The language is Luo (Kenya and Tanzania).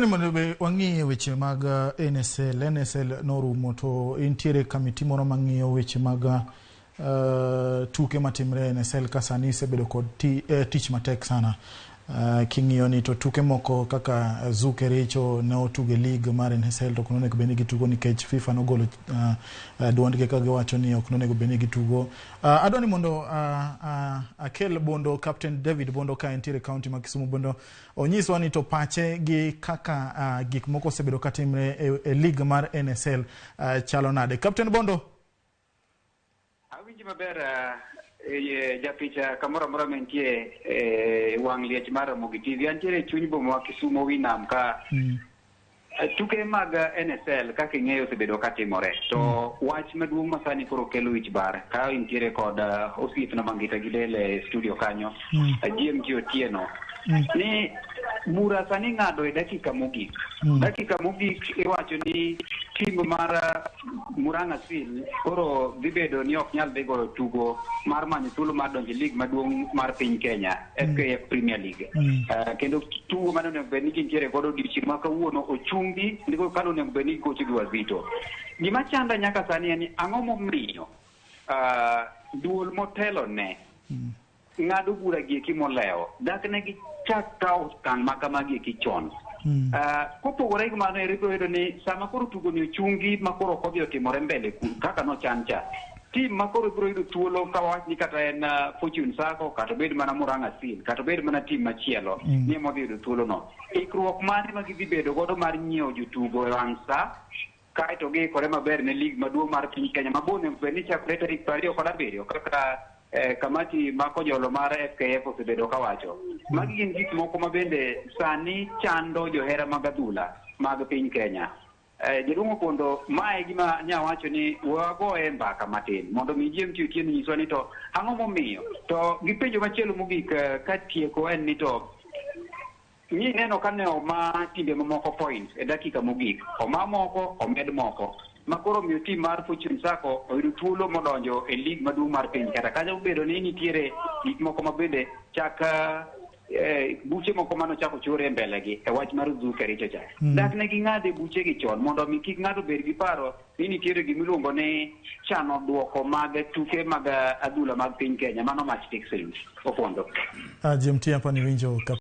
Adwaro ni mondo be wang'i weche mag NSL. NSL norumo to intiere kamiti moro mang'iyo weche mag tuke matimre e NSL ka sani isebedo kod tich matek sana. King'iyo ni to tuke moko kaka Zoo Kericho ne otugo e league mar NSL to ok nonego bed ni gitugo nikech FIFA nogolo duondgi ka giwacho ni ok nonego bed ni gitugo. Adwa ni mondo akel Bondo, Captain David Bondo ka entiere county ma Kisumu Bondo onyiswa ni to pache gi kaka gik moko osebedo katimre e league mar NSL chalo nade. Captain Bondo. Awinji maber, japicha kamoro amora mantie wang' liech mar Ramogi TV. Antiere e chuny boma wa Kisumu wi nam ka. Tuke mag NSL kaka ing'eyo osebedo katimore to wach maduong' ma sani koro kelo wich bar ka intiere kod osiepna Mangita gi Del e studio kanyo, GMT Otieno, ni bura sani ng'ado e dakika mogik. Dakika mogik iwacho ni tim mar Murang'a Seal koro dhi bedo ni ok nyal dhi goyo tugo mar manyo thuolo mar donjo e league maduong' mar piny Kenya, FKF Premier League. Kendo tugo mane onego bed ni gintiere godo odiochieng' ma kawuono ochungi ndiko kane onego bed ni gigocho gi Wazito. Gima chanda nyaka sani en ni ang'o momiyo duol motelo ne ng'ado bura gieki molewo dak ne gichak kawo okang' ma kamagi eki chon. Kopogore gi mano ero ibiro yudo ni sama koro tugo ni ochungi ma koro ok odhi otimore mbele kaka nochan cha, tim ma koro ibiro yudo thuolo ka wawach ni kata en Fortune Sacco kata obed mana Murang'a Seal kata obed mana tim machielo ni ema odhi yudo thuolo no. Ikruok mane ma gidhi bedo godo mar nyiewo jotugo e wang' sa kaeto giikore maber ne league maduong' mar piny Kenya ma bo onego bed ni chakore tarik 27 kaka kamati ma kojolo mar FKF osebedo kawacho. Magi gin gik moko ma bende sani chando johera mag adhula mag piny Kenya. Jaduong' Opondo, mae gima nyawacho ni wagoye mbaka matin mondo mi GMT Otieno nyiswa ni to ang'o momiyo. To gi penjo machielo mogik katieko en ni to ni neno ka ne oma timbe mamoko points e dakika mogik, oma moko omed moko ma koro miyo tim mar Fortune Sacco oyudo thuolo modonjo e league maduong' mar piny kata kata obedo ni nitiere gik moko ma bende chak buche moko manochako chore e mbele gi e wach mar Zoo Kericho cha. Dak ne ging'ade buche gi chon mondo mi kik ng'ato bed gi paro ni nitiere gimiluongo ni chano duoko mag tuke mag adhula mag piny Kenya mano match fixing. Opondo. GMT hapa ni winjo.